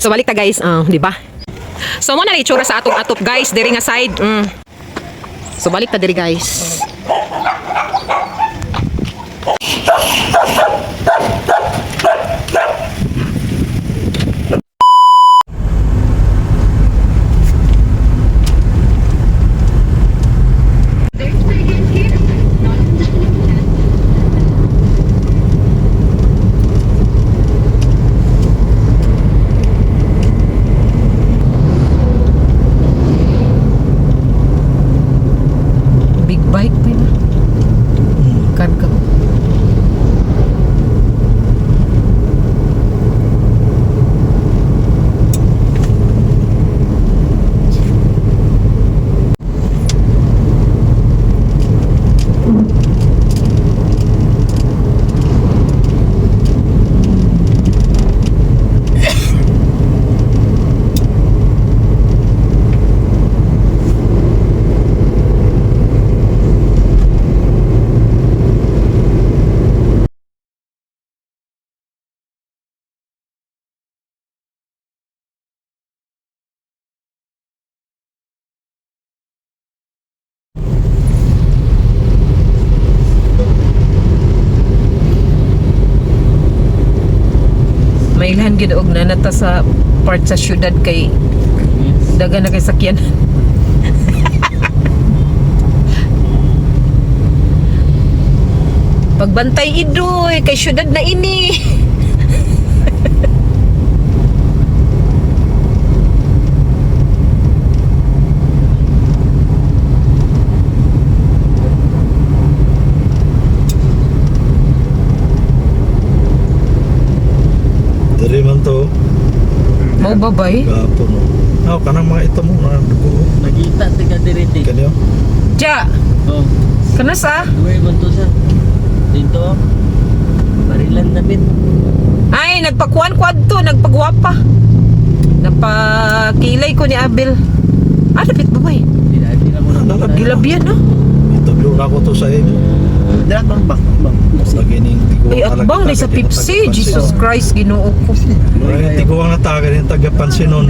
So balik ta, guys, di ba? So mo na itsura sa atong atop, guys, diri nga side. So balik ta diri, guys. Big bike pa yun. Karga. Mailhan gid og nanata sa part sa syudad kay daga na kay sakyan. Pagbantay idoy kay syudad na ini. Diri man to. Mao babay. Gapo no. Ah, kanang mga ito mo na dugo. Nagita taga diri te. Kaniyo. Ja, Oh, kana sa? duwe man to sa. Dito. Barilan dapit. Ay, nagpakuan ko adto, nagpagwapa. Napakilay ko ni Abel. Ah, dapit babay. Di na mo na. Gilabyan no? Ito na ko to sa inyo. Dira bang bang bang. Lagi ning tiguang Ay, atbang na sa Pipsi. Jesus Christ, Ginoo ko. Ay, tiguang na taga ning taga Pansinon.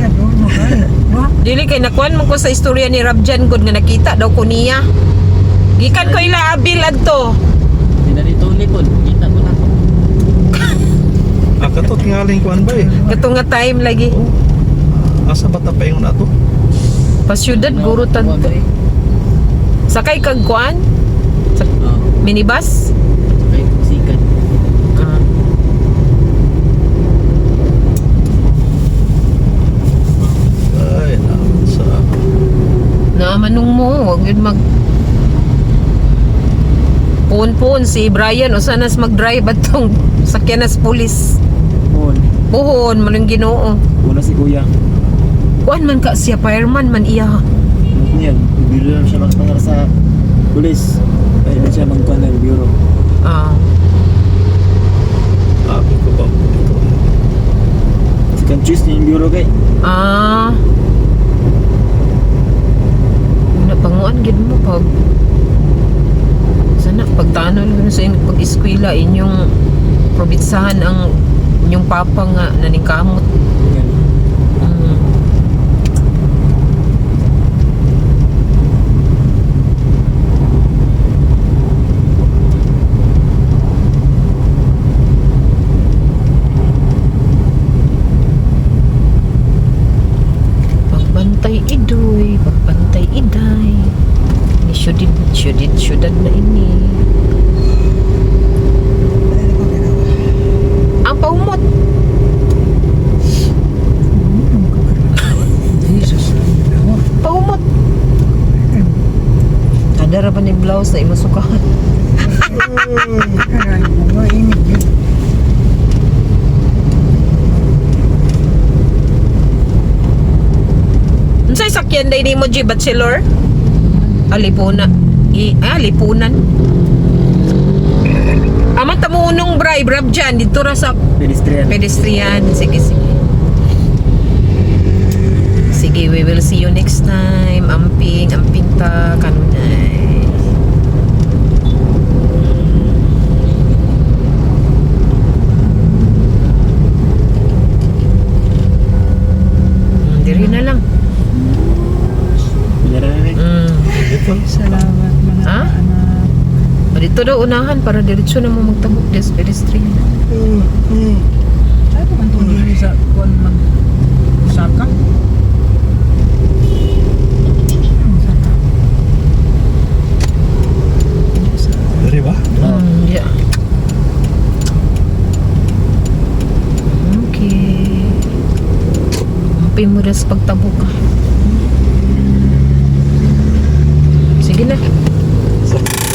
Dili kay nakuan man ko sa istorya ni Rabjan gud nga nakita daw ko niya. Gikan ko ila Abil adto. Di na dito ni pod. Kita ko na ko. Ah, kato tingaling kuan ba eh. Kato nga time lagi. Asa ba ta paingon ato? Pasyudad guro tanto. Sakay kag kuan? Oh, Minibus? kay sikat. Ah. Ay, na sa Naamanong mo, wag yun mag Puon-puon si Brian o sanas mag-drive atong sakyan nas pulis. Puhon. Puhon man ang Ginoo. Una si kuya. Kuan man ka siya, fireman man iya. Ano yan? Biro lang siya magpangar sa pulis. Ay, hindi siya magkuhan ng bureau. Ah. Sabi ko ba ito. Sa countries niya yung bureau kay. Ah. Una panguan gid mo pag sana pagtanon gud sa inyong pag-eskwela inyong probinsahan ang inyong papa nga naningkamot. Yan. Pagbantay idoy, pagbantay iday. Ni syudid, syudid, syudad na ini. Ang paumot. Jesus. Paumot. Kadara ba ni blouse na imasukahan? Aray, mga init yun. Unsay sakyan day nimo G Bachelor? Alipuna. Lipunan. Amang tamunong bray, brab dyan. Dito ra sa Pedestrian. pedestrian. Sige, sige. Sige, we will see you next time. Amping, amping ta, kanunay. Dito daw unahan para diretso na mo magtabok des pedestrian. Ay, man itong sa kuan mag Osaka. Osaka. Dari ba? Yeah. Okay. Ampay mo rin sa pagtabok ka. Sige na.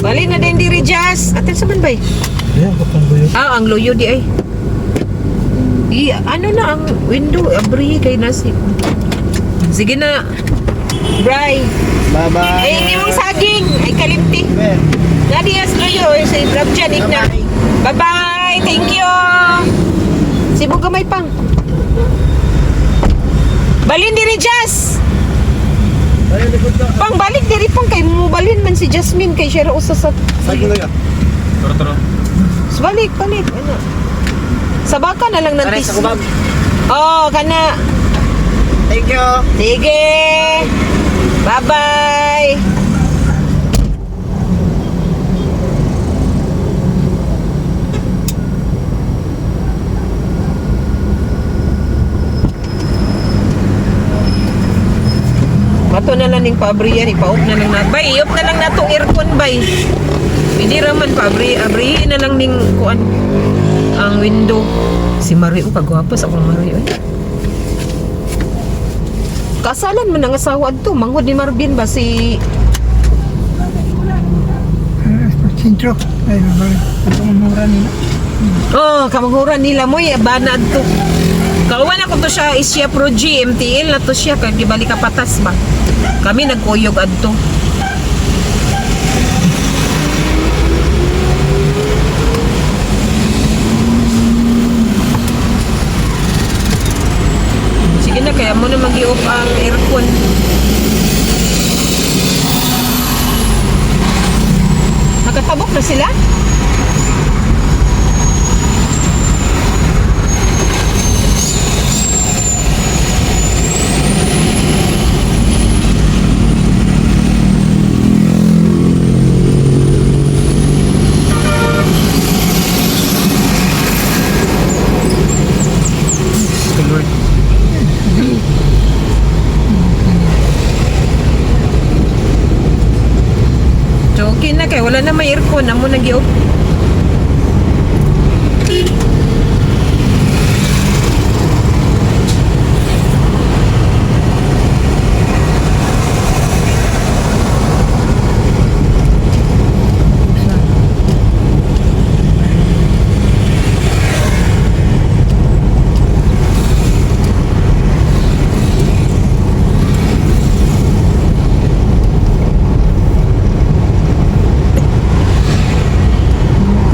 Bali na din diri, Jazz. Atin sa man bay? Diyan ka pang luyo. Ah, ang loyo di ay. I, ano na ang window, abri kay nasi. Sige na. Bray. Bye-bye. Ay, hindi mong saging. Ay, kalimti. Nadi as loyo eh, sa Brabjan igna. Bye-bye. Thank you. Sibo gamay pang. Balin diri Jazz. Pang balik diri pang kay mubalin man si Jasmine kay siya ra usa sa Saging luyo. Turo-turo. Balik, balik. Ano? Sabaka na lang ng Aray, tis. sa kubag. Oh, kana. Thank you. Sige. Bye-bye. Mato na lang ning paabriyan, ipa-off na lang na. Bay, i-off na lang natong aircon, bay. Hindi raman paabri, abrihin na lang ning kuan ang window. Si Mario, kagwapo sa akong Mario. Eh. Kasalan man ang asawa adto, manghod ni Marvin ba si Sentro. Ay, bye. Itong mura nila. Oh, kamanghuran nila mo bana adto. Kauwan ako to siya Asia Pro G MTL na to siya kay gibalik ka patas ba. Kami nagkuyog adto. Sige na kaya mo na mag-i-off ang aircon. Nakatabok na sila? Lord. So, okay na kay wala na may aircon, amo nag off.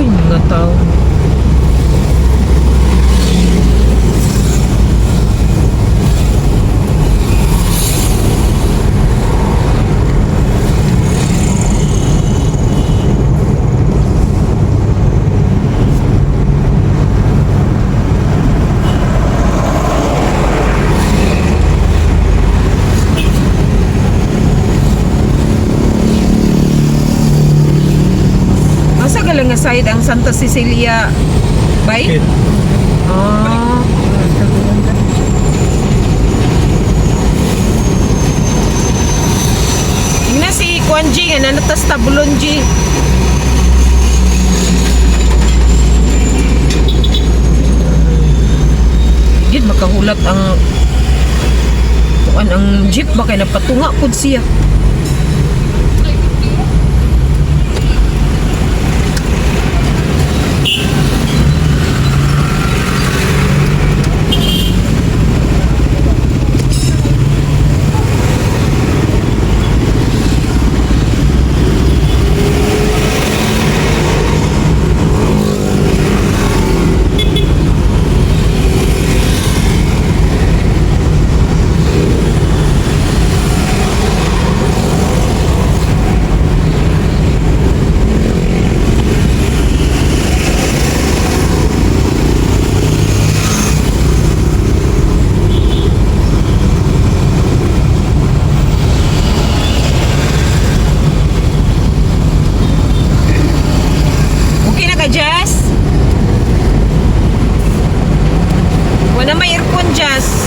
Uy, mga tao. Asa ka lang nga side ang Santa Cecilia Bay? Okay. Ah. Ingna si Kwan G, nga nanatas tabulon G. Gid makahulat ang kuan ang jeep ba kay napatunga pud siya. Unjas.